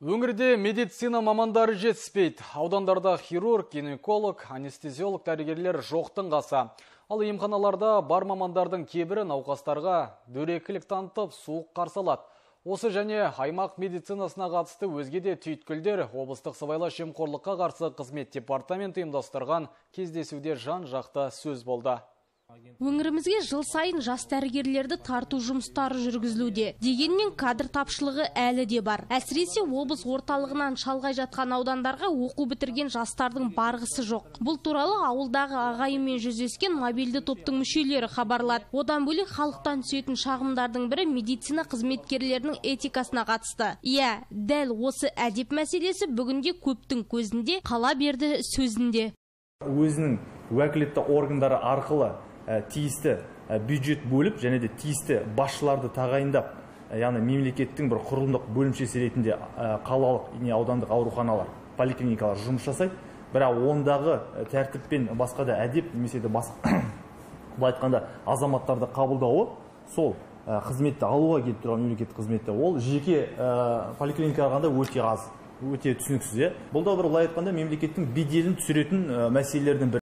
Өңірде медицина мамандары жетіспейді. Аудандарда хирург, гинеколог, анестезиолог дәрігерлер жоқтың қасы. Ал емханаларда бар мамандардың кейбірі науқастарға дөрекілік танытып, суық қарсы алады. Осы және аймақ медицинасына қатысты өзге де түйткілдер облыстық сыбайлас жемқорлыққа қарсы қызмет департаменті ұйымдастырған кездесуде жан-жақты сөз болды. Өңірімізге жыл сайын жас дәрігерлерді тарту жұмыстары жүргізілуде. Дегенмен кадр тапшылығы әлі де бар. Әсіресе облыс орталығынан шалғай жатқан аудандарға оқу бітірген жастардың барғысы жоқ. Бұл туралы ауылдағы ағайынмен жүздескен мобильді топтың мүшелері хабарлады. Одан бөлек халықтан түсетін шағымдардың бірі медицина қызметкерлерінің этикасына қатысты. Иә, дәл осы әдеп мәселесі бүгінде көптің көзінде, қала берді сөзінде. Өзінің уәкілетті органдары арқылы тиісті бюджет бөліп және де тиісті басшыларды тағайындап, яғни мемлекеттің бір құрылымдық бөлімшесі ретінде қалалық не аудандық ауруханалар, поликлиникалар жұмыс жасайды. Бірақ ондағы тәртіп пен басқа да әдеп немесе де былай айтқанда азаматтарды қабылдауы, сол қызметті алуға келіп тұрған мемлекеттік қызметті, ол жеке поликлиникаға қарағанда өте аз, өте түсініксіз. Бұл да бір былай айтқанда мемлекеттің беделін түсіретін мәселелердің бірі.